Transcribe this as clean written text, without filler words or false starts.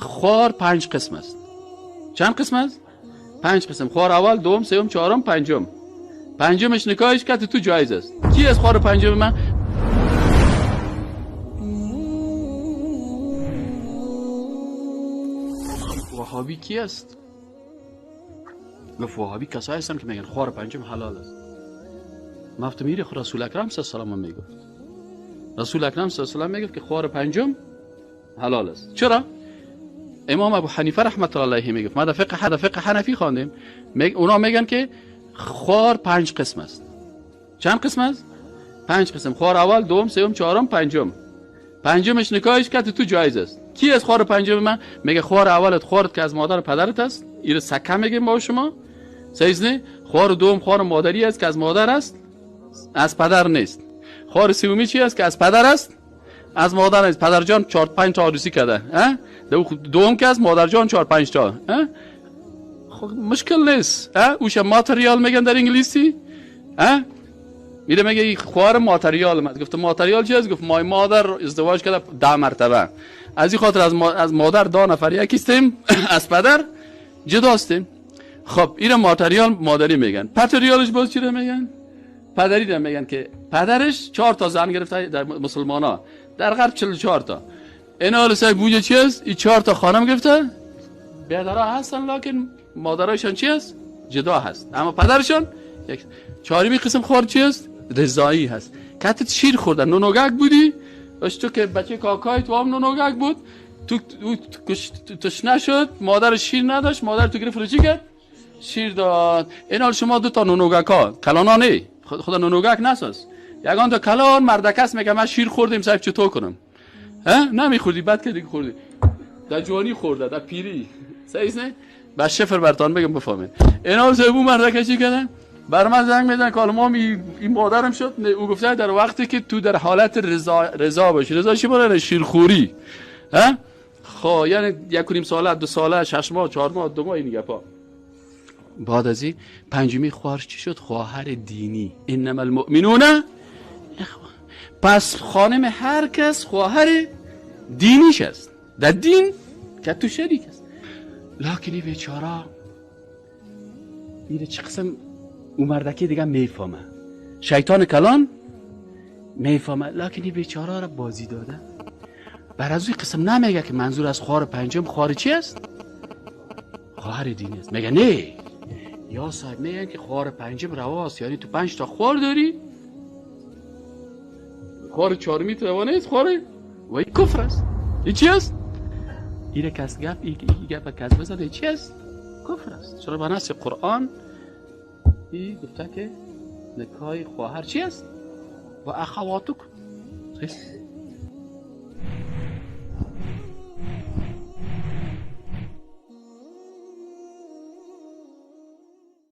خوار 5 قسم است. چند قسم است؟ 5 قسم. خوار اول، دوم، سوم، چهارم، پنجم. پنجمش نکاحش که تو جایز است. کی از خوار پنجم من؟ وهابی کی است؟ گفت وهابی کسایی هستن که میگن خوار پنجم حلال است. مفتم میره خود رسول اکرم صلی الله علیه و آله میگفت. رسول اکرم صلی الله علیه و آله میگفت که خوار پنجم حلال است. چرا؟ امام ابو حنیفه رحمت الله علیه میگفت، ما در فقه حنفی خواندیم، اونا میگن که خوار 5 قسم است. چند قسم است؟ 5 قسم. خوار اول، دوم، سوم، چهارم، پنجم. پنجمش نکاحش که تو جایز است. کی از خوار پنجم من؟ میگه خوار اولت خوارت که از مادر پدرت است، اینو سکه میگیم با شما. صحیح نه؟ خوار دوم خوار مادری است که از مادر است، از پدر نیست. خوار سومی چی است که از پدر است، از مادر نیست. پدر جان 4 5 تا عروسی کرده، ها؟ دوم که از مادر جان 4 5 تا، ها؟ خب مشکل نیست، ها؟ اوش ماتریال میگن در انگلیسی، ها؟ میره میگه این خوار ماتریال است. گفت ماتریال چی است؟ گفت مای مادر ازدواج کرده 10 مرتبه، از این خاطر از مادر 10 نفر یکیستیم، از پدر جداستیم. خب اینو ماتریال مادری میگن. پتریالش باز چی رو میگن؟ پدری رو میگن که پدرش 4 تا زن گرفته در مسلمانا، در غرب 44 تا. اینا حالا سعی بوجه چی است؟ این 4 تا خانم گرفته، بیادرها هستن لکن مادرایشان چی است؟ جدا هست، اما پدرشان یک. چهارمی قسم خوار چی است؟ رضایی هست. کتت شیر خوردن، نونوگک بودی، باش تو که بچه کاکای تو هم نونوگک بود، تو تشنه شد، مادر شیر نداشت، مادر تو گرفت رو چی کرد؟ شیر داد. اینا شما 2 تا نونوگک ها، کلانا نه، خدا نونوگک نساز، یگان تا کلان مردکس میگه من شیر خوردیم صاحب چطور کنم؟ ها نمیخوردی، بعد که دیگه خوردی، در جوانی خورده، در پیری. صحیح نه؟ با شفر برتان بگم بفهمید. اینا زبون مردک چی کردن؟ بر من زنگ میزنن که ما این مادرم شد. او گفته در وقتی که تو در حالت رضا باشی. رضا چی معنی؟ شیرخوری. ها؟ خب یعنی 1.5 ساله، 2 ساله، 6 ماه، 4 ماه، 2 ماه این گپا. بعد از این پنجمی خواهر چی شد؟ خواهر دینی. انما المؤمنون اخوه. پس خانم هر کس خواهر دینیش است، در دین که تو شریک است. لکن این بیچاره اینه چه قسم او مردکی دیگه میفهمه، شیطان کلان میفهمه، لکن این بیچاره را بازی داده. بر از این قسم نمیگه که منظور از خواهر پنجم خواهر چی است؟ خواهر دینی است. میگه نه یا صاحب، میگن که خواهر پنجم رواست، یعنی تو 5 تا خواهر داری، خواهر چهارمی تو روا نیست، خواهر و این کفر است. این چی است؟ این کس گپ، این گپ کس بزنه، این چی است؟ کفر است. چرا به نص قرآن این گفته که نکاح خواهر چی است؟ و اخواتک.